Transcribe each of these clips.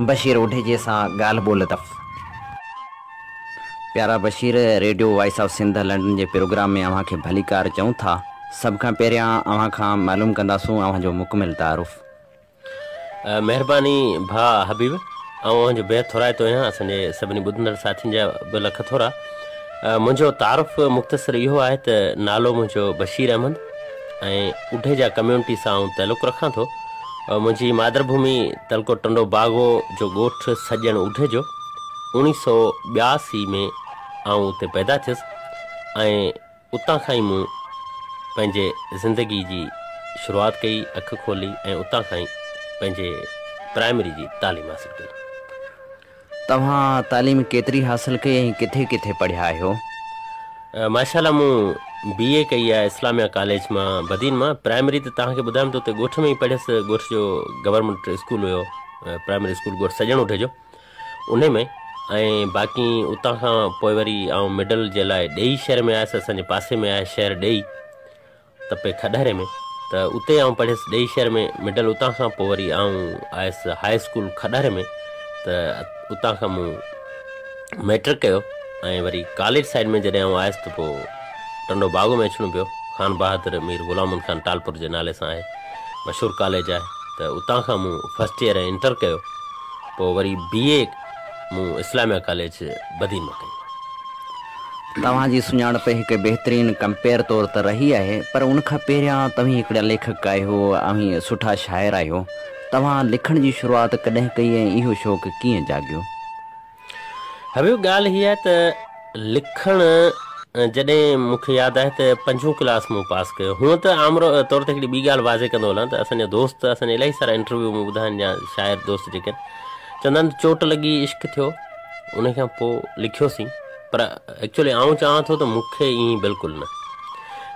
بشير اڍيجي سان ڳالهه ٻولهه تف. پيارا Bashir, radio voice of Sindh London جي پروگرام ۾ اوهان کي ڀليڪار چئون ٿا. سڀ کان پهريان اوهان کان معلوم ڪنداسون اوهان جو مڪمل تعارف. مهرباني ڀاء حبيب، آئون اوهان جو بيحد ٿورائتو آهيان، اسان جي سڀني ٻڌندڙ ساٿين جا به لک ٿورا. منهنجو تعارف مختصر اهو آهي ته نالو منهنجو بشير احمد ۽ اڍيجا ڪميونٽي سان آئون تعلق رکان ٿو. منهنجي مادر ڀومي تعلقو ٽنڊو باگو جو ڳوٺ سڄڻ اڍيجو 1982 ۾ آئون اتي پيدا ٿيس ۽ اتان کان ئي مون پنهنجي زندگي جي شروعات ڪئي، اک کولي ۽ اتان کان ئي پنهنجي پرائمري جي تعليم حاصل ڪئي. توهان تعليم ڪيتري حاصل ڪئي ۽ ڪٿي ڪٿي پڙهيا آهيو؟ ماشاء الله مون بي اي ڪئي آهي اسلاميه ڪاليج مان بدين مان، پرائمري ته توهان کي ٻڌايم ته اتي ڳوٺ ۾ ئي پڙهيس، ڳوٺ جو گورنمينٽ اسڪول هيو پرائمري اسڪول ڳوٺ سڄڻ اڍيجو انهي ۾ ۽ باقي اتان کان پوء وري آئون مڊل جي لاء ڏيئي شهر ۾ آيس اسان جي پاسي ۾ آهي شهر ڏيئي تپي کڏهري ۾ ته اتي آئون پڙهيس ڏيئي شهر ۾ مڊل اتان کان پوء وري آئون آيس هاء اسڪول کڏهري ۾ ته اتان کان مون مئٽرڪ ڪيو ۽ وري ڪاليج سائيڊ ۾ جڏهن آئون آيس ته پوء ٽنڊو باگو ۾ اچڻو پيو خان بهادر مير غلام محمد خان ٽالپر جي نالي سان آهي مشهور ڪاليج آهي ته اتان کان مون فرسٽ ايئر ۽ انٽر ڪيو پوء وري بي اي مون اسلاميه ڪاليج بدين مان ڪئي. توهان جي سڃاڻپ هڪ بهترين ڪمپيئر طور ته رهي آهي پر ان کان پهريان توهين هڪڙا ليکڪ آهيو، اوهين سٺا شاعر آهيو. توهان لکڻ جي شروعات ڪڏهن ڪئي ۽ اهو شوق ڪيئن جاڳيو؟ حبيب ڳالهه هيء آهي ته لکڻ جڏهن مون کي ياد آهي ته پنجون ڪلاس مون پاس ڪيو. هونء ته عام طور تي هڪڙي ٻي ڳالهه واضح ڪندو هلان ته اسان جا دوست اسان جا الاهي سارا انٽرويو مون ٻڌا آهن يا شاعر دوست جيڪي آهن چوندا آهن ته چوٽ لڳي عشق ٿيو ان کان پوء لکيوسين پر ايڪچولي آئون چوان ٿو ته مون کي ائين بلڪل نه.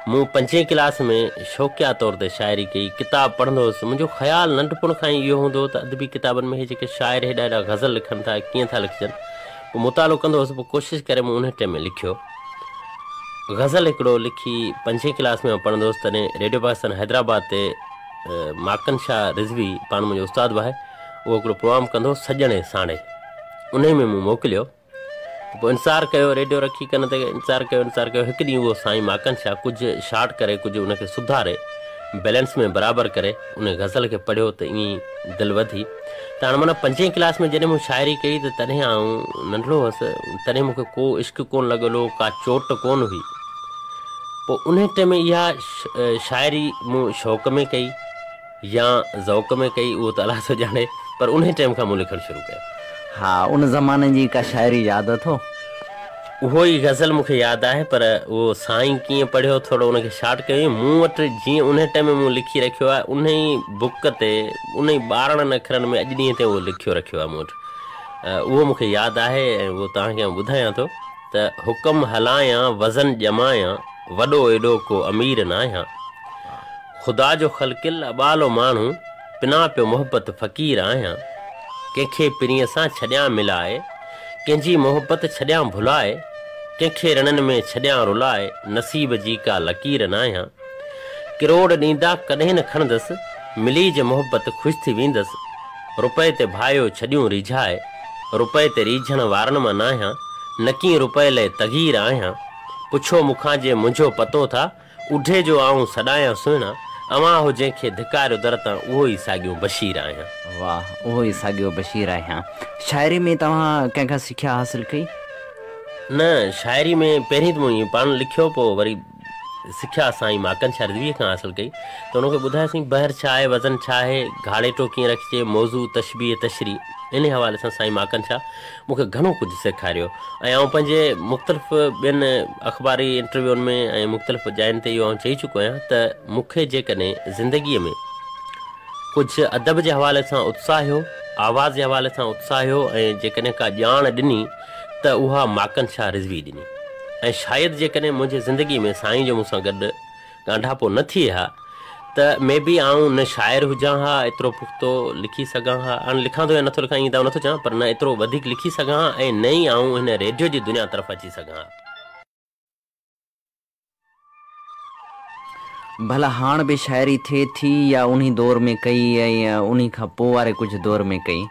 مون پنجين ڪلاس ۾ شوقيا طور تي شاعري ڪئي، ڪتاب پڙهندو هوس. منهنجو خيال ننڍپڻ کان ئي اهو هوندو هو ته ادبي ڪتابن ۾ هي جيڪي شاعر هيڏا هيڏا غزل لکن ٿا، ڪيئن ٿا لکجن؟ پوء مطالعو ڪندو هوس، پوء ڪوشش ڪري مون انهي ٽيم ۾ لکيو. غزل هڪڙو لکي پنجين ڪلاس ۾ آئون پڙهندو هوس، تڏهن ريڊيو پاڪستان حيدرآباد تي ماڪن شاهه رضوي پاڻ منهنجو استاد به آهي، اهو هڪڙو پروگرام ڪندو هو سڄڻ ۽ ساڻيهه، انهي ۾ مون موڪليو. ته پوء انتظار ڪيو، ريڊيو رکي ڪن تي انتظار ڪيو، انتظار ڪيو، هڪ ڏينهن اهو سائين ماڪن شاهه ڪجهه شارٽ ڪري، ڪجهه ان کي سڌاري، بيلنس ۾ برابر ڪري، ان غزل کي پڙهيو ته ائين ئي دل وڌي ته هاڻ معنيٰ پنجين ڪلاس ۾ جڏهن مون شاعري ڪئي ته تڏهن آئون ننڍڙو هوس، تڏهن مون کي ڪو عشق ڪونه لڳل هو، ڪا چوٽ ڪونه هئي. پوء انهي ٽيم ۾ اها شاعري مون شوق ۾ ڪئي. يا ذوق ۾ ڪئي اهو ته الله ٿو ڄاڻي پر انهي ٽيم کان مون لکڻ شروع ڪيو. ها ان زماني جي ڪا شاعري ياد اٿو؟ اهو ئي غزل مون کي ياد آهي پر اهو سائين ڪيئن پڙهيو ٿورو ان کي شارٽ ڪيو مون وٽ جيئن انهي ٽيم ۾ مون لکي رکيو آهي انهي بڪ تي انهي 12 اکرن ۾ اڄ ڏينهن تائين اهو لکيو رکيو آهي مون وٽ اهو مون کي ياد آهي ۽ اهو توهان کي آئون ٻڌايان ٿو ته حڪم هلايان وزن ڄمايان وڏو ايڏو ڪو امير ناهيان. خدا جو خلقيل اٻالو ماڻهو، پنان پيو محبت فقير آهيان. ڪنهن کي پرينء سان ڇڏيان ملائي، ڪنهن جي محبت ڇڏيان ڀلائي، ڪنهن کي رڻن ۾ ڇڏيان رلائي، نصيب جي ڪا لڪير ناهيان. ڪروڙ ڏيندا ڪڏهن نه کڻندس، ملي جي محبت خوش ٿي ويندس. رپئي تي ڀايو ڇڏيون ريجهائي، رپئي تي ريجهڻ وارن مان ناهيان، نڪين رپئي لئه تغير آهيان. پڇو مون کان جي منهنجو پتو ٿا، اڍي جو آئون سڏايان سهڻا، اوهان هو جنهن کي ڌڪاريو در تان اهو ئي ساڳيو بشير آهيان. واهه اهو ئي ساڳيو بشير آهيان. شاعري ۾ توهان ڪنهن کان سکيا حاصل ڪئي؟ نه شاعري ۾ پهرين ته مون ائين پاڻ لکيو پوء وري سکيا سائين ماڪن شاهه رضويء کان حاصل ڪئي ته ان کي ٻڌايو سائين بحر ڇا آهي وزن ڇا آهي گهاڙيٽو ڪيئن رکجي موضوع تشبيهه تشريح انهي حوالي سان سائين ماڪن شاهه مون کي گهڻو ڪجهه سيکاريو ۽ آئون پنهنجي مختلف ٻين اخباري انٽرويوئن ۾ ۽ مختلف جاين تي اهو آئون چئي چڪو آهيان ته مون کي جيڪڏهن زندگيء ۾ ڪجهه ادب جي حوالي سان اتساهيو، آواز جي حوالي سان اتساهيو ۽ جيڪڏهن ڪا ڄاڻ ڏني ته اها ماڪن شاهه رضوي ڏني ۽ شايد جيڪڏهن منهنجي زندگيء ۾ سائين جو مون سان گڏ ڳانڍاپو نه ٿئي ها ته مي بي آئون نه شاعر هجان ها ايترو پختو لکي سگهان ها، هاڻي لکان ٿو يا نٿو لکان ائين ته آئون نٿو چوان پر نه ايترو وڌيڪ لکي سگهان ها ۽ نه ئي آئون هن ريڊيو جي دنيا طرف اچي سگهان ها. ڀلا هاڻ به شاعري ٿئي ٿي يا انهي دور ۾ ڪئي ۽ انهي کان پوء واري ڪجهه دور ۾ ڪئي؟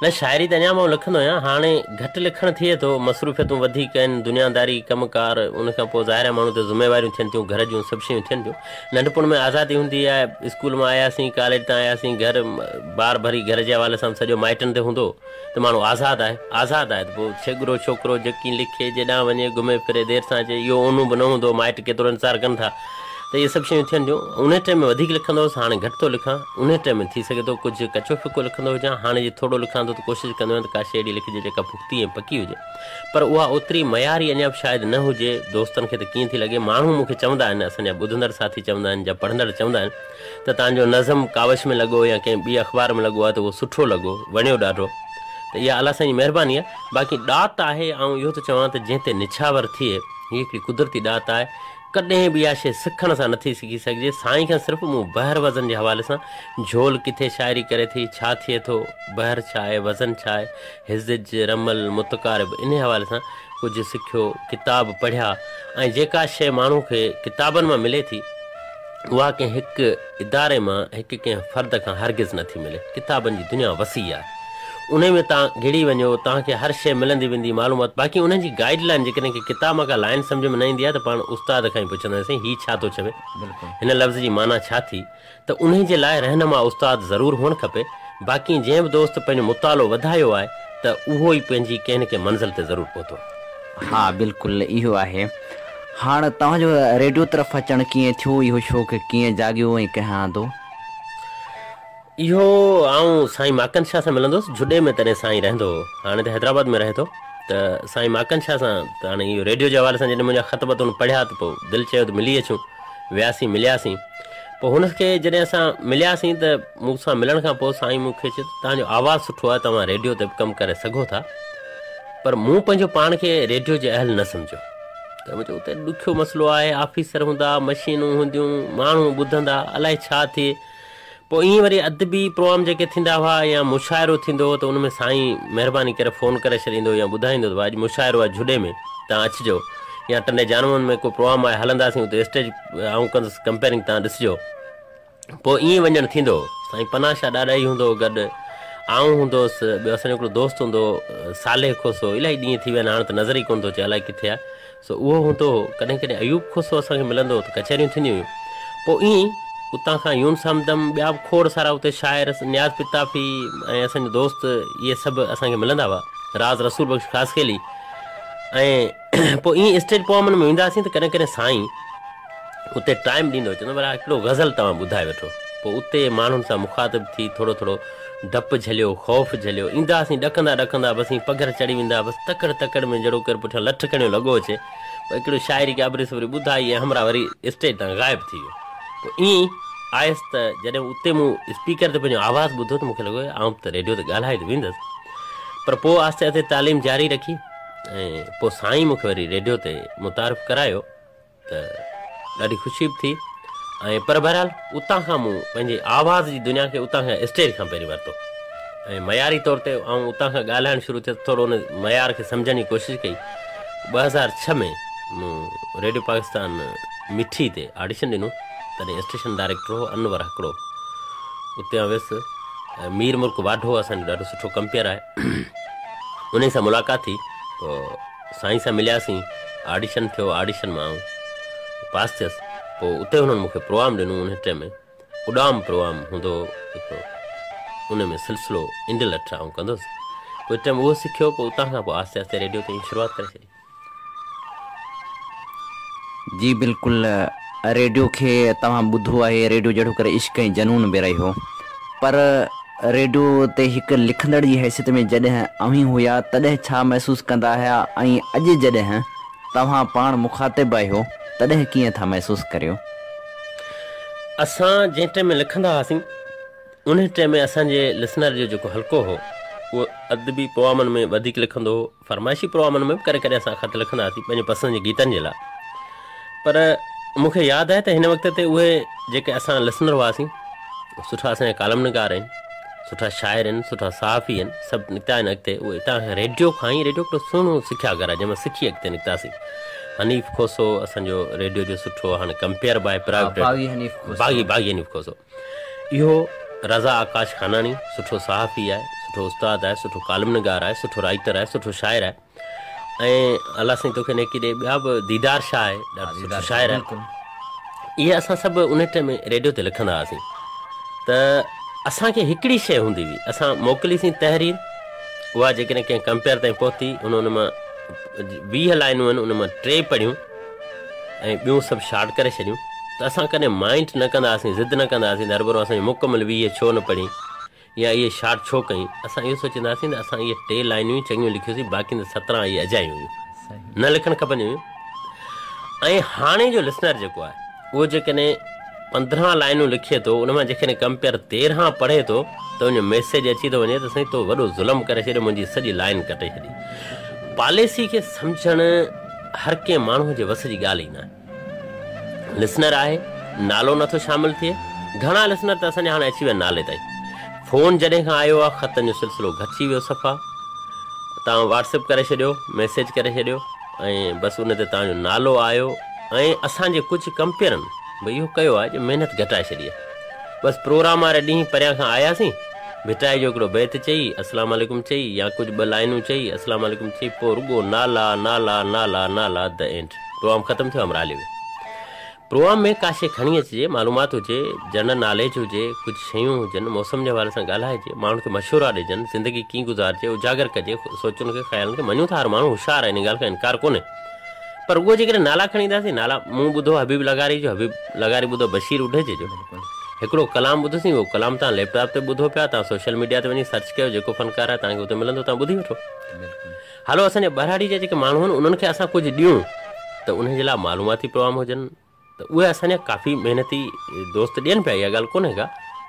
نه شاعري ته اڃا به آئون لکندو آهيان، هاڻي گهٽ لکڻ ٿئي ٿو، مصروفيتون وڌيڪ آهن، دنياداري، ڪم ڪار، ان کان پوء ظاهر آهي ماڻهو تي ذميواريون ٿين ٿيون، گهر جون سڀ شيون ٿين ٿيون. ننڍپڻ ۾ آزادي هوندي آهي، اسڪول مان آياسين، ڪاليج تان آياسين، گهر بار ڀري گهر جي حوالي سان به سڄو مائٽن تي هوندو هو ته ماڻهو آزاد آهي، آزاد آهي ته پوء ڇيڳرو ڇوڪرو جيڪي لکي، جيڏانهن وڃي، گهمي ڦري، دير سان اچي، اهو اونو به نه هوندو هو، مائٽ ڪيترو انتظار ڪن ٿا. ته اهي سڀ شيون ٿين ٿيون. انهي ٽائيم ۾ وڌيڪ لکندو هوس، هاڻي گهٽ ٿو لکان. انهي ٽائيم ۾ ٿي سگهي ٿو ڪجهه ڪچو ڦڪو لکندو هجان. هاڻي جي ٿورو لکان ٿو ته ڪوشش ڪندو آهيان ته ڪا شيء اهڙي لکجي جيڪا پختي ۽ پڪي هجي. پر اها اوتري معياري اڃا به شايد نه هجي. دوستن کي ته ڪيئن ٿي لڳي. ماڻهو مون کي چوندا آهن، اسان جا ٻڌندڙ ساٿي چوندا آهن يا پڙهندڙ چوندا آهن ته توهان جو نظم ڪاوش ۾ لڳو يا ڪنهن ٻي اخبار ۾ لڳو آهي ته اهو سٺو لڳو، وڻيو ڏاڍو. ته اها الله سائين جي مهرباني آهي. باقي ڏات آهي، آئون اهو ٿو چوان ته جنهن تي نڇاور ٿئي، هي هڪڙي قدرتي ڏات آهي. ڪڏهن به اها شيء سکڻ سان نٿي سکي سگهجي. سائين کان صرف مون بحر وزن جي حوالي سان جهول ڪٿي شاعري ڪري ٿي، ڇا ٿئي ٿو، بحر ڇا آهي، وزن ڇا آهي، هزج، رمل، متقارب انهي حوالي سان ڪجهه سکيو، ڪتاب پڙهيا ۽ جيڪا شيء ماڻهو کي ڪتابن مان ملي ٿي اها ڪنهن هڪ اداري مان هڪ ڪنهن فرد کان هرگز نٿي ملي. ڪتابن جي دنيا وسيع آهي. انهي ۾ توهان گهڙي وڃو، توهان کي هر شيء ملندي ويندي، معلومات، باقي انهن جي گائيڊ لائين جيڪڏهن ڪنهن ڪتاب مان ڪا لائين سمجهه ۾ نه ايندي آهي ته پاڻ استاد کان ئي پڇندا آهيون سائين هي ڇا ٿو چوي، هن لفظ جي معنيٰ ڇا ٿي ته انهي جي لاء رهنما استاد ضرور هئڻ کپي، باقي جنهن به دوست پنهنجو مطالعو وڌايو آهي ته اهو ئي پنهنجي ڪنهن نه ڪنهن منزل تي ضرور پهتو آهي. ها بلڪل اهو آهي. هاڻ توهان جو ريڊيو طرف اچڻ ڪيئن ٿيو، اهو شوق ڪيئن جاڳيو ۽ ڪنهن آندو؟ اهو آئون سائين ماڪن شاهه سان ملندو هوس جهڏي ۾ تڏهن سائين رهندو هو هاڻي ته حيدرآباد ۾ رهي ٿو ته سائين ماڪن شاهه سان ته هاڻي اهو ريڊيو جي حوالي سان جڏهن منهنجا خط بت هن پڙهيا ته پوء دل چيو ته ملي اچون وياسين ملياسين پوء هن کي جڏهن اسان ملياسين ته مون سان ملڻ کان پوء سائين مون کي چيو ته توهان جو آواز سٺو آهي توهان ريڊيو تي به ڪم ڪري سگهو ٿا پر مون پنهنجو پاڻ کي ريڊيو جي اهل نه سمجهيو ته مون چيو اتي ڏکيو مسئلو آهي آفيسر هوندا مشينون هونديون ماڻهو ٻڌندا الائي ڇا ٿئي پوء ائين وري ادبي پروگرام جيڪي ٿيندا هئا يا مشاعرو ٿيندو هو ته ان ۾ سائين مهرباني ڪري فون ڪري ڇڏيندو هو يا ٻڌائيندو ته ڀاء اڄ مشاعرو آهي جهڏي ۾ توهان اچجو يا ٽنڊي جان محمد ۾ ڪو پروگرام آهي هلنداسين اتي اسٽيج آئون ڪندس ڪمپيئرنگ توهان ڏسجو. پوء ائين وڃڻ ٿيندو هو. سائين پناهه شاهه ڏاڏاهي هوندو هو گڏ، آئون هوندو هوس، ٻيو اسان جو هڪڙو دوست هوندو هو صالح کوسو، الائي ڏينهن ٿي ويا آهن هاڻ ته نظر ئي ڪونه ٿو اچي الائي ڪٿي آهي. سو اهو هوندو هو. ڪڏهن ڪڏهن ايوب کوسو اسان کي ملندو هو ته ڪچهريون ٿينديون هيون. پوء ائين ئي اتان کان يونس همدم، ٻيا به کوڙ سارا اتي شاعر، نياز پتافي ۽ اسان جو دوست اهي سڀ اسان کي ملندا هئا. راز رسول بخش خاصخيلي ۽ پوء ائين اسٽيج پروگرامن ۾ ويندا هئاسين ته ڪڏهن ڪڏهن سائين اتي ٽائيم ڏيندو هو، چوندو ڀلا هڪڙو غزل توهان ٻڌائي وٺو. پوء اتي ماڻهن سان مخاطب ٿي ٿورو ٿورو ڊپ جهليو، خوف جهليو، اينداسين ڏڪندا ڏڪندا بس ائين پگهر چڙهي ويندا بس تڪڙ تڪڙ ۾ جهڙو ڪير پٺيان لٺ کڻيو لڳو اچي. پوء هڪڙو شاعري ڪا اڀري سڀري ٻڌائي ۽ همراهه وري اسٽيج تان غائب ٿي ويو. پوء ائين ئي آيس ته جڏهن اتي مون اسپيڪر تي پنهنجو آواز ٻڌو ته مون کي لڳو آئون به ته ريڊيو تي ڳالهائي ته ويندس. پر پوء آهستي آهستي تعليم جاري رکي ۽ پوء سائين مون کي وري ريڊيو تي متعارف ڪرايو. ته ڏاڍي خوشي به ٿي ۽ پر بهرحال اتان کان مون پنهنجي آواز جي دنيا کي اتان کان اسٽيج کان پهرين ورتو ۽ معياري طور تي آئون اتان کان ڳالهائڻ شروع ٿيس ٿورو ان معيار کي سمجهڻ جي ڪوشش ڪئي 2006 ۾ مون ريڊيو پاڪستان مٺي تي آڊيشن ڏنو تڏهن اسٽيشن ڊائريڪٽر هو انور هڪڙو اتي آئون ويس مير ملڪ واڍو اسان جو ڏاڍو سٺو ڪمپيئر آهي انهي سان ملاقات ٿي پوء سائين سان ملياسين، آڊيشن ٿيو، آڊيشن مان آئون پاس ٿيس، پوء اتي هنن مون کي پروگرام ڏنو، انهي ٽائيم ۾ اڏام پروگرام هوندو هو هڪڙو، انهي ۾ سلسلو انڊلٺ آئون ڪندو هوس، پوء ٽائيم اهو سکيو، پوء اتان کان پوء آهستي آهستي ريڊيو تي ائين شروعات ڪري ڇڏي. جي بلڪل ريڊيو کي توهان ٻڌو آهي، ريڊيو جهڙو ڪر عشق ۽ جنون به رهيو پر ريڊيو تي هڪ لکندڙ جي حيثيت ۾ جڏهن اوهين هيا تڏهن ڇا محسوس ڪندا هيا ۽ اڄ جڏهن توهان پاڻ مخاطب آهيو تڏهن ڪيئن ٿا محسوس ڪريو؟ اسان جنهن ٽائيم ۾ لکندا هئاسين انهي ٽائيم ۾ اسان جي لسنر جو جيڪو حلقو هو اهو ادبي پروگرامن ۾ وڌيڪ لکندو هو فرمائشي پروگرامن ۾ به ڪڏهن ڪڏهن اسان خط لکندا هئاسين پنهنجي پسند جي گيتن جي لاء پر مون کي ياد آهي ته هن وقت تي اهي جيڪي اسان لسنر هئاسين سٺا اسان جا ڪالم نگار آهن سٺا شاعر آهن سٺا صحافي آهن سڀ نڪتا آهن اڳتي اهي هتان کان ريڊيو کان ئي ريڊيو هڪڙو سهڻو سکيا گهر آهي جنهن مان سکي اڳتي نڪتاسين حنيف کوسو اسان جو ريڊيو جو سٺو هاڻي ڪمپيئر به آهي پرائيويٽ باغي حنيف کوسو باغي باغي حنيف کوسو اهو رضا آڪاش خاناڻي سٺو صحافي آهي. سٺو استاد آهي، سٺو ڪالم نگار آهي، سٺو رائيٽر آهي، سٺو شاعر آهي ۽ الله سائين توکي نيڪي ڏي ٻيا به ديدار شاهه آهي ڏاڍو سٺو شاعر آهي. اهي اسان سڀ ان ٽائيم ۾ ريڊيو تي لکندا هئاسين ته اسان کي هڪڙي شيء هوندي هئي اسان موڪليسين تحرير اها جيڪڏهن ڪنهن ڪمپيئر تائين پهتي ان ان مان 20 لائنون آهن ان مان ٽي پڙهيون ۽ ٻيون سڀ شارٽ ڪري ڇڏيون ته اسان ڪڏهن مائنڊ نه ڪندا هئاسين ضد نه ڪندا هئاسين ته هرڀرو اسان جون مڪمل 20 ڇو نه پڙهين يا اهي شارٽ ڇو ڪئين اسان اهو سوچيندا هئاسين ته اسان اهي ٽي لائنون ئي چڱيون لکيوسين باقي ته 17 اهي اجايون هيون نه لکڻ کپنديون هيون ۽ هاڻي جو لسنر جيڪو آهي اهو جيڪڏهن 15 لائنون لکي ٿو ان مان جيڪڏهن ڪمپيئر 13 پڙهي ٿو ته ان جو ميسيج اچي ٿو وڃي ته سائين تو وڏو ظلم ڪري ڇڏيو منهنجي سڄي لائن ڪٽي ڇڏي. پاليسي کي سمجهڻ هر ڪنهن ماڻهو جي وس جي ڳالهه ئي ناهي. لسنر آهي نالو نٿو شامل ٿئي گهڻا لسنر ته اسان جا هاڻي اچي ويا نالي تائين. فون جڏهن کان آيو آهي خطن جو سلسلو گهٽجي ويو صفا توهان واٽس ايپ ڪري ڇڏيو ميسيج ڪري ڇڏيو ۽ بس ان تي توهان جو نالو آيو ۽ اسان جي ڪجهه ڪمپيئرن به اهو ڪيو آهي جو محنت گهٽائي ڇڏي آهي. بس پروگرام واري ڏينهن پريان کان آياسين، ڀٽائي جو هڪڙو بيت چئي، اسلام عليڪم چئي يا ڪجهه ٻه لائنون چئي، اسلام عليڪم چئي پوء رڳو نالا، نالا، نالا، نالا the and. Programme ختم ٿيو همراهه هليو ويو. پروگرام ۾ ڪا شيء کڻي اچجي، معلومات هجي، جنرل ناليج هجي، ڪجهه شيون هجن، موسم جي حوالي سان ڳالهائجي، ماڻهن کي مشورا ڏجن، زندگي ڪيئن گذارجي، اجاگر ڪجي، سوچن کي، خيالن کي، مڃون ٿا هر ماڻهو هوشيار آهي ان ڳالهه کان انڪار ڪونهي. پر رڳو جيڪڏهن نالا کڻي اينداسين، نالا مون ٻڌو حبيب لغاري جو، حبيب لغاري ٻڌو بشير اڍيجي جو، هڪڙو ڪلام ٻڌوسين، اهو ڪلام توهان ليپ ٽاپ تي ٻڌو پيا، توهان سوشل ميڊيا تي وڃي سرچ ڪيو، جيڪو فنڪار آهي توهان کي اتي ملندو، توهان ٻڌي وٺو. هلو اسان جا ٻهراڙي جا جيڪي ماڻهو آهن انهن کي اسان ڪجهه ڏيون ته انهن جي لاء معلوماتي پروگرام هجن، ته اهي اسان جا ڪافي محنتي دوست ڏين پيا اها ڳالهه ڪونهي ڪا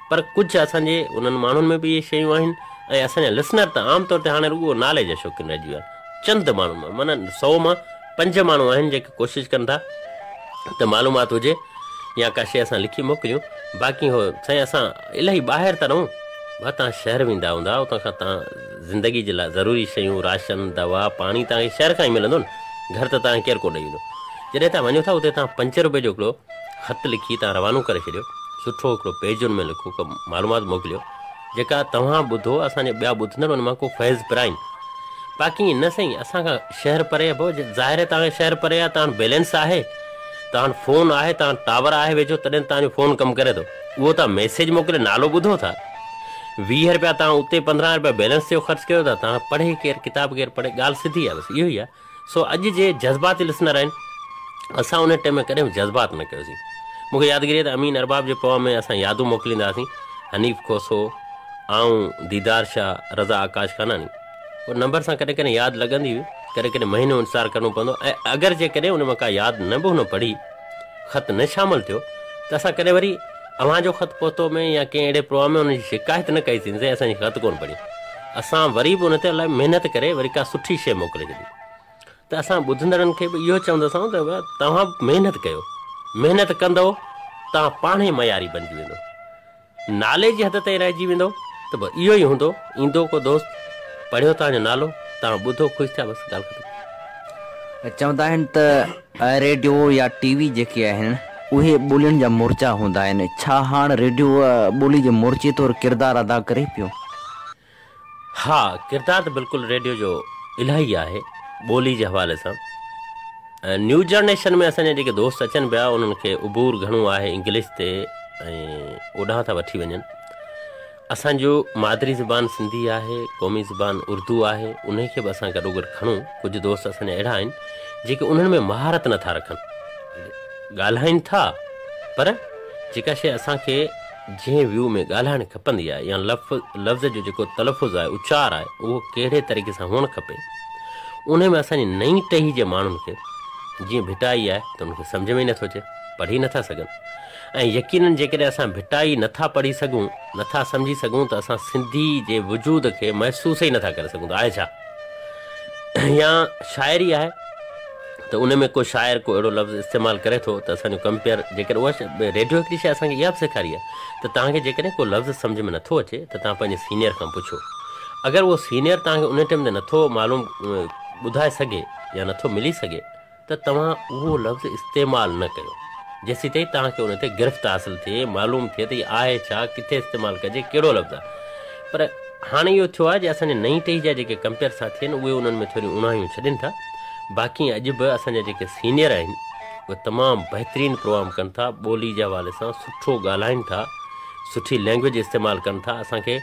پر ڪجهه اسان جي انهن ماڻهن ۾ به اهي شيون آهن ۽ اسان جا لسنر ته عام طور تي هاڻي رڳو نالي جا شوقين رهجي ويا آهن چند ماڻهن مان معنيٰ 100 مان 5 ماڻهو آهن جيڪي ڪوشش ڪن ٿا ته معلومات هجي يا ڪا شيء اسان لکي موڪليون باقي هو سائين اسان الاهي ٻاهر ٿا رهون ڀا توهان شهر ويندا هوندا اتان کان توهان زندگي جي لاء ضروري شيون راشن دوا پاڻي توهان کي شهر کان ئي ملندو نه گهر ته توهان کي ڪير ڪونه ڏئي ويندو جڏهن توهان وڃو ٿا اتي توهان 5 روپئي جو هڪڙو خط لکي توهان روانو ڪري ڇڏيو سٺو هڪڙو پيج ان ۾ لکو ڪا معلومات موڪليو جيڪا توهان ٻڌو اسان جا ٻيا ٻڌندڙ ان مان ڪو فيض پرائين باقي ائين نه سائين اسان کان شهر پري آهي ڀاء ظاهر آهي توهان کي شهر پري آهي توهان وٽ بيلنس آهي توهان وٽ فون آهي توهان وٽ ٽاور آهي ويجهو تڏهن توهان جو فون ڪم ڪري ٿو اهو توهان ميسيج موڪلي نالو ٻڌو ٿا 20 روپيا توهان اتي 15 روپيا بيلنس جو خرچ ڪيو ٿا توهان پڙهي ڪير ڪتاب ڪير پڙهي ڳالهه سڌي آهي بس اهو ئي آهي سو اڄ جي جذباتي لسنر آهن اسان ان ٽيم ۾ ڪڏهن به جذبات نه ڪيوسين مون کي يادگيري آهي ته امين ارباب جي پروگرام ۾ اسان يادون موڪليندا هئاسين حنيف کوسو آئون ديدار شاهه رضا آڪاش خاناڻي پوء نمبر سان ڪڏهن ڪڏهن ياد لڳندي هئي ڪڏهن ڪڏهن مهينو انتظار ڪرڻو پوندو ۽ اگر جيڪڏهن ان مان ڪا ياد نه به هن پڙهي خط نه شامل ٿيو ته اسان ڪڏهن وري اوهان جو خط پهتو ۾ يا ڪنهن اهڙي پروگرام ۾ ان جي شڪايت نه ڪئي سين سائين اسان جي خط ڪونه پڙهي اسان وري به ان تي الائي محنت ڪري وري ڪا سٺي شيء موڪلي ڇڏي ته اسان ٻڌندڙن کي به اهو چونداسون ته توهان به محنت ڪيو محنت ڪندؤ توهان پاڻهي معياري بنجي ويندو نالي جي حد تائين رهجي ويندو ته به اهو ئي هوندو ايندو ڪو دوست پڙهيو توهان جو نالو توهان ٻڌو خوش ٿيا بس ڳالهه ختم. چوندا آهن ته ريڊيو يا ٽي وي جيڪي آهن اهي ٻولين جا مورچا هوندا آهن ڇا هاڻ ريڊيو ٻولي جي مورچي طور ڪردار ادا ڪري پيو؟ ها ڪردار ته بلڪل ريڊيو جو الاهي آهي ٻولي جي حوالي سان نيو جنريشن ۾ اسان جا جيڪي دوست اچن پيا انهن کي عبور گهڻو آهي انگلش تي ۽ اوڏانهن ٿا وٺي وڃن اسان جو مادري زبان سنڌي آهي قومي زبان اردو آهي انهي کي به اسان گڏوگڏ کڻون ڪجهه دوست اسان جا اهڙا آهن جيڪي انهن ۾ مهارت نٿا رکن ڳالهائين ٿا پر جيڪا شيء اسان کي جنهن ويو ۾ ڳالهائڻ کپندي آهي يا لفظ جو جيڪو تلفظ آهي، اچار آهي، اهو ڪهڙي طريقي سان هئڻ کپي، انهي ۾ اسان جي نئين ٽهي جي ماڻهن کي جيئن ڀٽائي آهي ته انهن کي سمجهه ۾ ئي نٿو اچي، پڙهي نٿا سگهن ۽ يقينن جيڪڏهن اسان ڀٽائي نٿا پڙهي سگهون، نٿا سمجهي سگهون ته اسان سنڌي جي وجود کي محسوس ئي نٿا ڪري سگهون ته آهي ڇا؟ يا شاعري آهي ته ان ۾ ڪو شاعر ڪو اهڙو لفظ استعمال ڪري ٿو ته اسان جو ڪمپيئر جيڪڏهن اها ريڊيو هڪڙي شيء اسان کي اها به سيکاري آهي ته توهان کي جيڪڏهن ڪو لفظ سمجهه ۾ نٿو اچي ته توهان پنهنجي سينيئر کان پڇو اگر اهو سينيئر توهان کي ان ٽائيم تي نٿو معلوم ٻڌائي سگهي يا نٿو ملي سگهي ته توهان اهو لفظ استعمال نه ڪيو جيسيتائين توهان کي ان تي گرفت حاصل ٿئي معلوم ٿئي ته هي آهي ڇا ڪٿي استعمال ڪجي ڪهڙو لفظ آهي پر هاڻي اهو ٿيو آهي جي اسان جي نئين ٽهي جا جيڪي ڪمپيئر ساٿي آهن اهي انهن ۾ ٿوريون اوڻايون ڇڏين ٿا باقي اڄ به اسان جا جيڪي سينيئر آهن اهي تمام بهترين پروگرام ڪن ٿا ٻولي جي حوالي سان سٺو ڳالهائين ٿا سٺي لينگويج استعمال ڪن ٿا اسان کي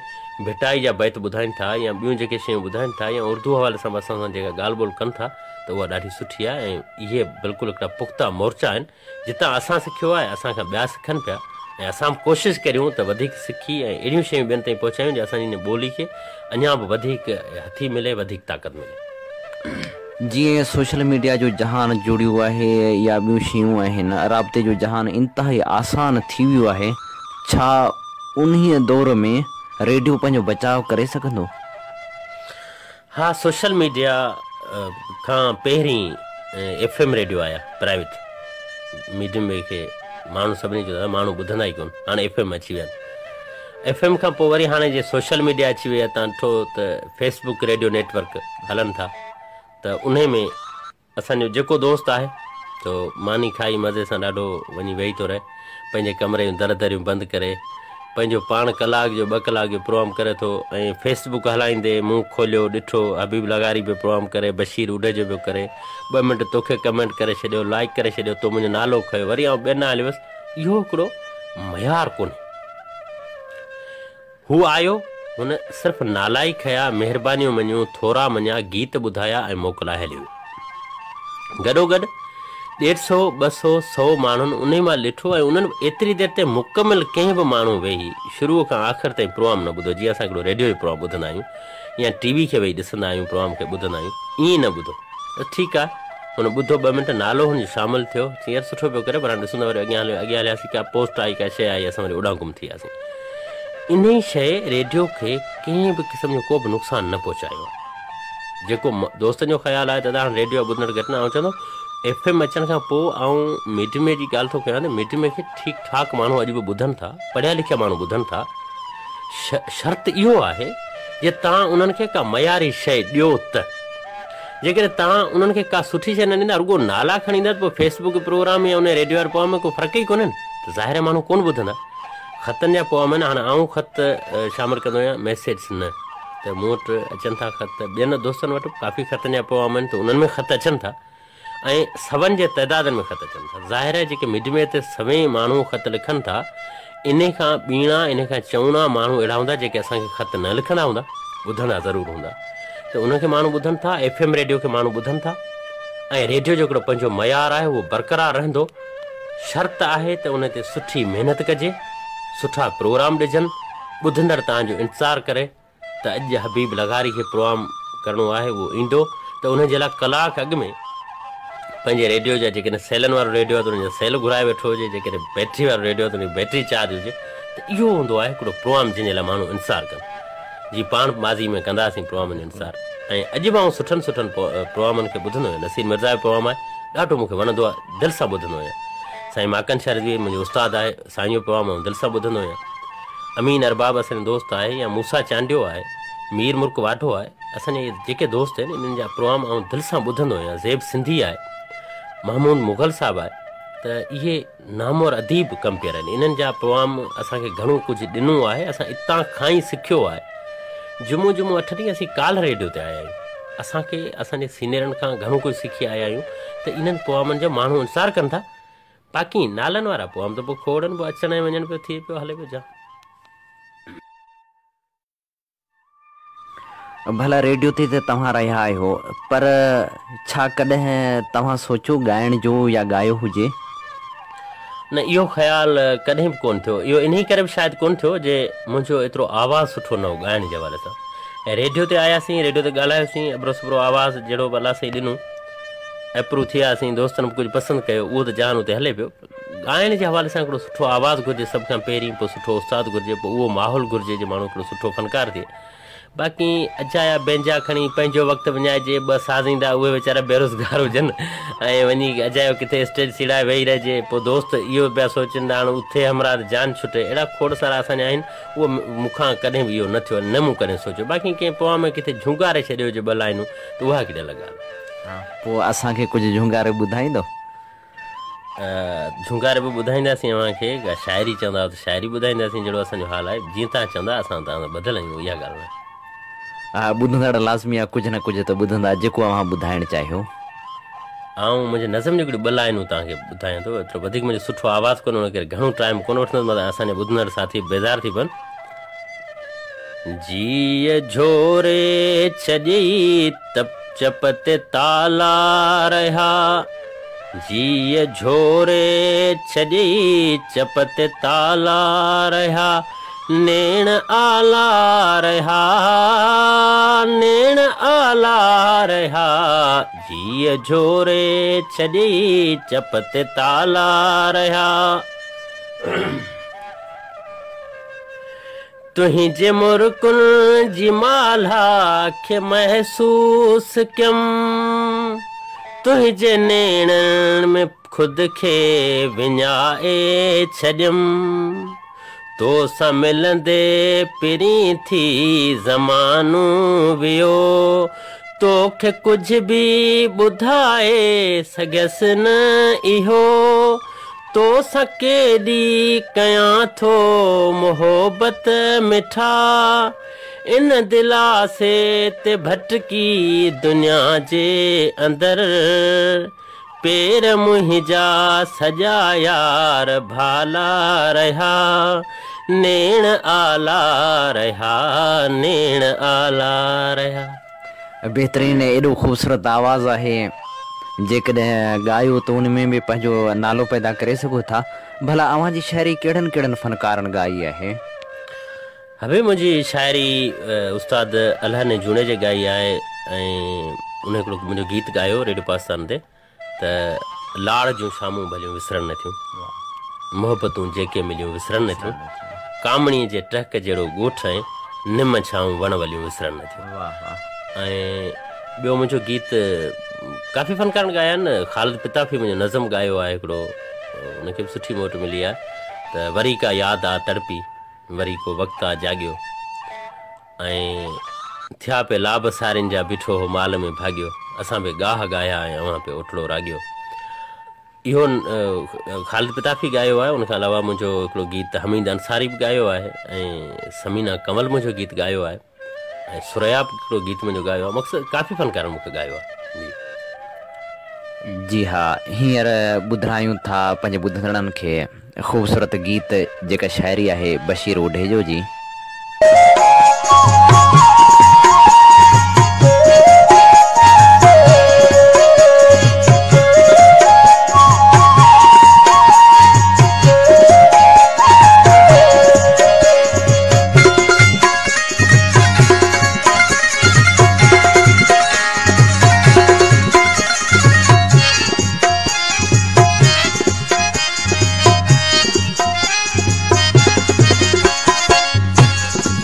ڀٽائي جا بيت ٻڌائين ٿا يا ٻيون جيڪي شيون ٻڌائين ٿا يا اردو حوالي سان به اسان سان جيڪا ڳالهه ٻولهه ڪن ٿا ته اها ڏاڍي سٺي آهي ۽ اهي بلڪل هڪڙا پختا مورچا آهن جتان اسان سکيو آهي اسان کان ٻيا سکن پيا ۽ اسان به ڪوشش ڪريون ته وڌيڪ سکي ۽ اهڙيون شيون ٻين تائين پهچايون جو اسان جي هن ٻولي کي اڃا به وڌيڪ هٿي ملي وڌيڪ طاقت ملي. جيئن سوشل ميڊيا جو جهان جڙيو آهي يا ٻيون شيون آهن رابطي جو جهان انتهائي آسان ٿي ويو آهي ڇا انهيء دور ۾ ريڊيو پنهنجو بچاء ڪري سگهندو؟ ها سوشل ميڊيا کان پهرين ايف ايم ريڊيو آيا پرائيويٽ ميڊيم وي کي ماڻهو سڀني چيو ماڻهو ٻڌندا ئي ڪون هاڻي ايف ايم اچي ويا ايف ايم کان پوء وري هاڻي جي سوشل ميڊيا اچي وئي آهي تان ڏٺو ته Facebook radio network هلن ٿا ته انهي ۾ اسان جو جيڪو دوست آهي سو ماني کائي مزي سان ڏاڍو وڃي ويهي ٿو رهي. پنهنجي ڪمري جون در دريون بند ڪري پنهنجو پاڻ ڪلاڪ جو ٻه ڪلاڪ جو پروگرام ڪري ٿو ۽ فيس بڪ هلائيندي مون کوليو ڏٺو حبيب لغاري پيو پروگرام ڪري بشير اوڍيجو پيو ڪري ٻه منٽ توکي ڪمينٽ ڪري ڇڏيو لائيڪ ڪري ڇڏيو تو منهنجو نالو کنيو وري آئون ٻين ڏانهن هليو ويس اهو هڪڙو معيار ڪونهي. هو آيو، هن صرف نالا ئي کنيا، مهربانيون مڃيون، ٿورا مڃيا، گيت ٻڌايا ۽ موڪلائي هليو ويو. گڏوگڏ ڏيڍ سئو، 200، سئو ماڻهن انهي مهل ڏٺو ۽ انهن به ايتري دير تائين مڪمل ڪنهن به ماڻهو ويهي شروع کان آخر تائين پروگرام نه ٻڌو، جيئن اسان هڪڙو ريڊيو جو پروگرام ٻڌندا آهيون يا ٽي وي کي ويهي ڏسندا آهيون، پروگرام کي ٻڌندا آهيون، ائين نه ٻڌو. ته ٺيڪ آهي. هن ٻڌو ٻه منٽ نالو هن جو شامل ٿيو. چيائين يار سٺو پيو ڪري پر هاڻي ڏسون ته وري اڳيان هليو اڳيان هلياسين ڪا پوسٽ آئي ڪا شيء آئي اسان وري اوڏانهن گم ٿي وياسين. انهي شيء ريڊيو کي ڪنهن به قسم جو ڪو به نقصان نه پهچايو آهي. جيڪو دوستن جو خيال آهي ته ادا هاڻي ريڊيو جا ٻڌندڙ گهٽ نه آئون چوندو ايف ايم اچڻ کان پوء آئون ميڊيم جي ڳالهه ٿو ڪيان ته ميڊيم کي ٺيڪ ٺاڪ ماڻهو اڄ به ٻڌن ٿا پڙهيا لکيا ماڻهو ٻڌن ٿا شرط اهو آهي جي توهان انهن کي ڪا معياري شيء ڏيو ته. جيڪڏهن توهان انهن کي ڪا سٺي شيء نه ڏيندا، رڳو نالا کڻي ايندا ته پوء فيس بڪ پروگرام يا انهي ريڊيو واري پروگرام ۾ ڪو فرق ئي ڪونهي نه ته ظاهر آهي ماڻهو ڪونه ٻڌندا. خطن جا پروگرام آهن، هاڻي آئون خط شامل ڪندو آهيان، ميسيجز نه ته مون وٽ اچن ٿا خط، ٻين دوستن وٽ به ڪافي خطن جا پروگرام آهن ته انهن ۾ خط اچن ٿا. ۽ سون جي تعدادن ۾ خط اچن ٿا. ظاهر آهي جيڪي ميڊمي تي سوين ماڻهو خط لکن ٿا، انهي کان ٻيڻا، انهي کان چئوڻا ماڻهو اهڙا هوندا جيڪي اسان کي خط نه لکندا هوندا، ٻڌندا ضرور هوندا. ته انهن کي ماڻهو ٻڌن ٿا، ايف ايم ريڊيو کي ماڻهو ٻڌن ٿا ۽ ريڊيو جو هڪڙو پنهنجو معيار آهي اهو برقرار رهندو. شرط آهي ته انهي تي سٺي محنت ڪجي، سٺا پروگرام ڏجن، ٻڌندڙ توهان جو انتظار ڪري. ته اڄ حبيب لغاري کي پروگرام ڪرڻو آهي اهو ايندو ته انهن جي لاء ڪلاڪ اڳ ۾ پنهنجي ريڊيو جا جيڪڏهن سيلن وارو ريڊيو آهي ته ان جا سيل گهرائي ويٺو هجي جيڪڏهن بيٽري وارو ريڊيو آهي ته ان جي بيٽري چارج هجي ته اهو هوندو آهي هڪڙو پروگرام جنهن جي لاء ماڻهو انتظار ڪن جي پاڻ ماضي ۾ ڪندا هئاسين پروگرامن جو انتظار ۽ اڄ به آئون سٺن سٺن پروگرامن کي ٻڌندو آهيان نصير مرزا جو پروگرام آهي ڏاڍو مون کي وڻندو آهي دل سان ٻڌندو آهيان سائين ماڪن شاهه رضوي منهنجو استاد آهي سائين جو پروگرام آئون دل سان ٻڌندو آهيان. امين ارباب اسان جو دوست آهي يا موسيٰ چانڊيو آهي، مير مرڪ واڍو آهي، اسان جا اهي جيڪي دوست آهن انهن جا پروگرام آئون دل سان ٻڌندو آهيان. زيب سنڌي آهي، محمود مغل صاحب آهي ته اهي نامور اديب ڪمپيئر آهن. انهن جا پروگرام اسان کي گهڻو ڪجهه ڏنو آهي، اسان اتان کان ئي سکيو آهي. جمعو جمعو اٺ ڏينهن اسين ڪالهه ريڊيو تي آيا آهيون. اسان کي اسان جي سينيئرن کان گهڻو ڪجهه سکي آيا آهيون ته انهن پروگرامن جو ماڻهو انتظار ڪن ٿا. باقي نالن وارا پوء هم ته پوء کوڙن پوء اچڻ ۽ وڃڻ پيو ٿئي پيو هلي پيو جا. ڀلا ريڊيو تي ته توهان رهيا آهيو پر ڇا ڪڏهن توهان سوچيو ڳائڻ جو يا ڳايو هجي؟ نه اهو خيال ڪڏهن به ڪونه ٿيو. اهو انهي ڪري به شايد ڪونه ٿيو جي منهنجو ايترو آواز سٺو نه هو ڳائڻ جي حوالي سان ۽ ريڊيو تي آياسين ريڊيو تي ڳالهايوسين ابرو سبرو آواز جهڙو به الله سائين ڏنو اپرو ٿياسين، دوستن به ڪجهه پسند ڪيو، اهو ته جهان اتي هلي پيو. ڳائڻ جي حوالي سان هڪڙو سٺو آواز گهرجي سڀ کان پهرين، پوء سٺو استاد گهرجي، پوء اهو ماحول گهرجي جي ماڻهو هڪڙو سٺو فنڪار ٿئي. باقي اجايا بينجا کڻي پنهنجو وقت وڃائجي، ٻه سازيندا اهي ويچارا بيروزگار هجن ۽ وڃي اجايو ڪٿي اسٽيج سيڙائي ويهي رهجي، پوء دوست اهو پيا سوچين ته هاڻ اٿي همراهه ته جان ڇٽي، اهڙا کوڙ سارا اسان جا آهن، اهو مون کان ڪڏهن به اهو نه ٿيو ۽ نه مون ڪڏهن سوچيو. باقي ڪنهن پوان ۾ ڪٿي جهونگاري ڇڏيو هجي ٻه لائنون ته اها هڪڙي الڳ ڳالهه. پوء اسان کي ڪجهه جهونگاري ٻڌائيندؤ؟ جهونگاري به ٻڌائينداسين اوهان کي، ڪا شاعري چوندا ته شاعري ٻڌائينداسين، جهڙو اسان جو حال آهي، جيئن توهان چوندا اسان توهان سان ٻڌل آهيون، اها ڳالهه ناهي. ٻڌندڙ لازمي آ ڪجهه نه ڪجهه ته ٻڌندا جيڪو اوهان ٻڌائڻ چاهيو. آئون منهنجي نظم جون هڪڙيون ٻه لائنون توهان کي ٻڌايان ٿو. ايترو وڌيڪ منهنجو سٺو آواز ڪونهي ان ڪري گهڻو ٽائيم ڪونه وٺندس متان اسان جا ٻڌندڙ ساٿي بيزار ٿي پون. جيء جهوري ڇڏيئي ته چپ تي تالا رهيا. جيء جهوري ڇڏيئي چپ تي تالا رهيا. نيڻ آلا رهيا، نيڻ آلا رهيا. جيء جهوري ڇڏيئي چپ تي تالا رهيا. تنهنجي مرڪن جي مالها کي محسوس ڪيم، تنهنجي نيڻن ۾ خود کي وڃائي ڇڏيم. تو سان ملندي پرين ٿي زمانو ويو، توکي ڪجهه به ٻڌائي سگهيس نه اهو. تو سان ڪيڏي ڪيان ٿو محبت مٺا، ان دلاسي تي ڀٽڪي دنيا جي اندر. پير منهنجا سڄا يار ڀالا رهيا، نيڻ آلا رهيا، نيڻ آلا رهيا. بهترين ايڏو خوبصورت آواز آهي جيڪڏهن ڳايو ته ان ۾ به پنهنجو نالو پيدا ڪري سگهو ٿا ڀلا اوهان جي شاعري ڪهڙن ڪهڙن فنڪارن ڳائي آهي؟ حبيب منهنجي شاعري استاد الهڏني جوڻيجي ڳائي آهي ۽ ان هڪڙو منهنجو گيت ڳايو ريڊيو پاڪستان تي ته لاڙ جون شامون ڀليون وسرن نه ٿيون، محبتون جيڪي مليون وسرن نه ٿيون، ڪامڻي جي ٽهڪ جهڙو ڳوٺ ۽ نم ڇانو وڻ وليون وسرن نه ٿيون. ۽ ٻيو منهنجو گيت ڪافي فنڪارن ڳايا آهن، خالد پتافي منهنجو نظم ڳايو آهي هڪڙو، ان کي به سٺي موٽ ملي آهي ته وري ڪا ياد آ تڙپي، وري ڪو وقت آ جاڳيو ۽ ٿيا پي لاڀ سارين جا بيٺو هو مال ۾ ڀاڳيو اسان پي ڳاهه ڳايا ۽ اوهان پي اوٽڙو راڳيو. اهو خالد پتافي ڳايو آهي. ان کان علاوه منهنجو هڪڙو گيت حميد انصاري به ڳايو آهي ۽ ثمينه ڪنول منهنجو گيت ڳايو آهي ۽ ثريا به هڪڙو گيت منهنجو ڳايو آهي. مقصد ڪافي فنڪارن مون کي ڳايو آهي. جي. جي ها هينئر ٻڌرايون ٿا پنهنجي ٻڌندڙن کي خوبصورت گيت جيڪا شاعري آهي بشير اوڍيجو جي.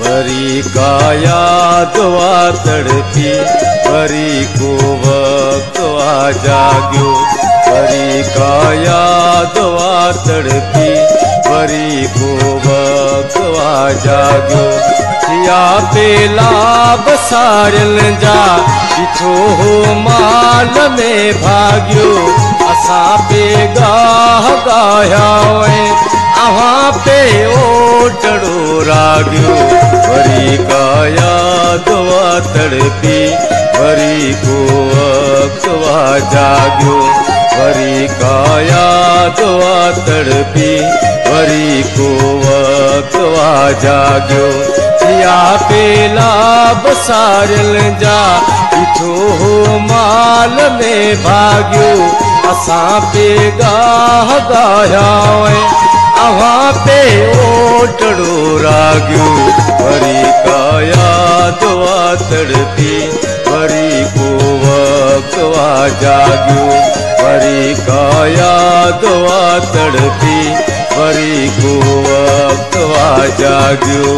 وري ڪا ياد آ تڙپي، وري ڪو وقت آ جاڳيو، وري ڪا ياد آ تڙپي، وري ڪو وقت آ جاڳيو. ٿيا پي لاڀ سارين جا، بيٺو هو مال ۾ ڀاڳيو، اسان پي ڳاهه ڳايا ۽ اوهان پي اوٽڙو راڳيو. وري ڪا ياد آ تڙپي، وري ڪو وقت آ جاڳيو، وري ڪا ياد آ تڙپي، وري ڪو وقت آ جاڳيو. ٿيا پي لاڀ سارين جا، بيٺو هو مال ۾ ڀاڳيو، اسان پي ڳاهه ڳايا ۽ اوهان پي اوٽڙو راڳيو. وري ڪا ياد آ تڙپي، وري ڪو وقت آ جاڳيو، وري ڪا ياد آ تڙپي، وري ڪو وقت آ جاڳيو.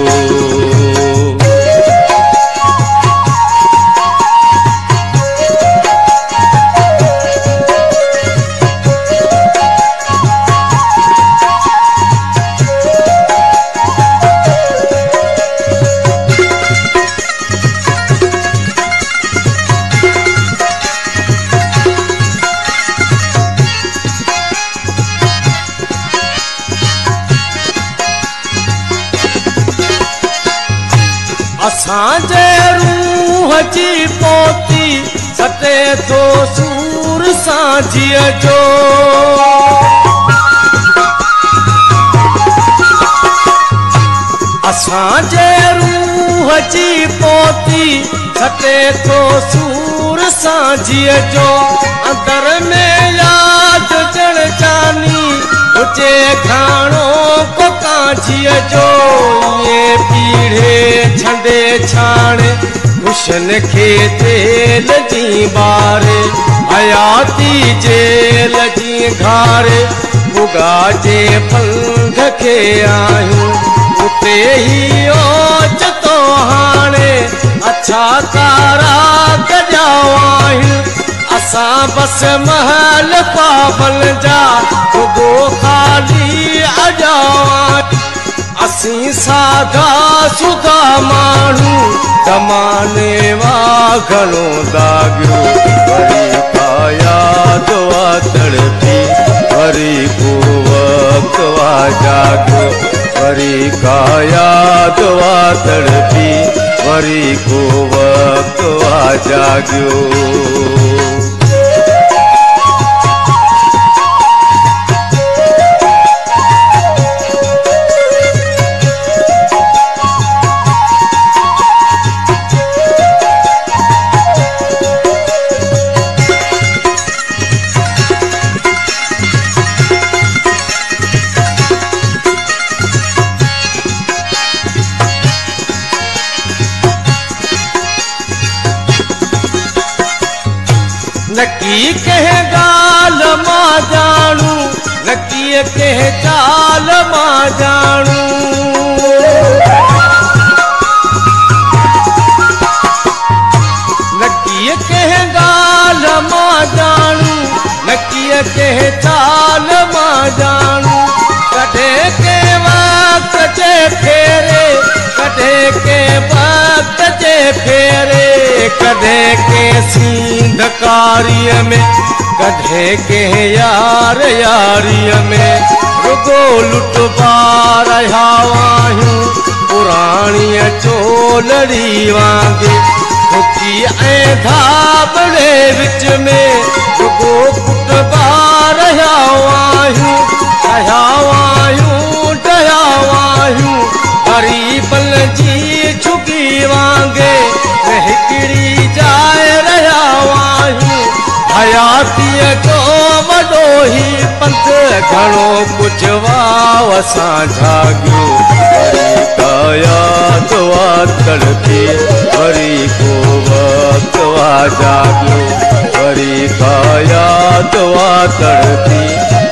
اسان جي روح जी पोती सटे थो सूर सांझीअ जो। असांजे रूह जी पोती सटे थो सूर सांझीअ जो। अंदर में याद जण जानी हुजे घाणो को कांझीअ जो। ये पीढ़े छंडे छाणे हुशन खे जेल जी बारे हयाती जेल जी घारे उगा जे पंध खे आहियूं उते ई ओचितो हाणे अछा कारा कढिया आहियूं। असां बसि महल पावल जा रुगो ख़ाली अॼा असीं साधा सुधा माण्हू ज़माने वा घणो दाॻियो। वरी का यादि आ तड़पी वरी को वक़्तु आ जाॻियो। वरी का यादि आ तड़पी वरी को वक़्तु आ जाॻियो। नकी कंहिं ॻाल्हि मां ॼाणूं नकी कंहिं चाल मां ॼाणूं। नकी कंहिं ॻाल्हि मां ॼाणूं नकी कंहिं चाल मां ॼाणूं। कॾहिं कंहिं वक़्त जे फेरे कॾहिं कंहिं वक़्त जे फेरे कॾहिं कंहिं सींधकारीअ में कॾहिं कंहिं यार यारीअ में रुगो लुटबा रहिया आहियूं पुराणीअ चोलड़ी वांगे धुकी ऐं धाबड़े विच में रुगो कुटबा रहिया आहियूं। रहिया आहियूं डहिया आहियूं ग़रीबनि जी झुगी वांगे हिकिड़ी जाइ रहिया आहियूं। हयातीअ जो वॾो ही पंथ घणो कुझु वाव सां झाॻियो। वरी का यादि आ तड़पी वरी को वक़्तु आ जाॻियो। वरी का यादि आ तड़पी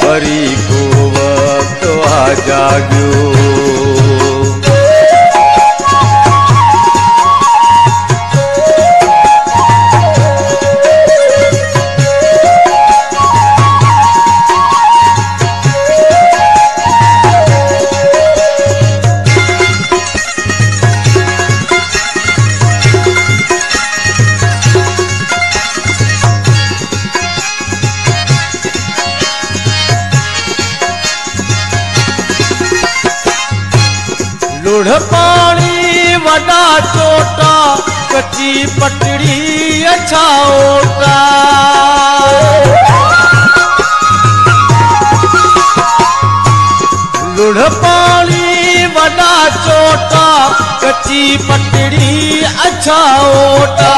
वरी को वक़्तु आ जाॻियो। लुढ़ पाणी वॾा चोटा कची पटड़ी अछा ओटा। लुढ़ पाणी वॾा चोटा कची पटड़ी अछा ओटा।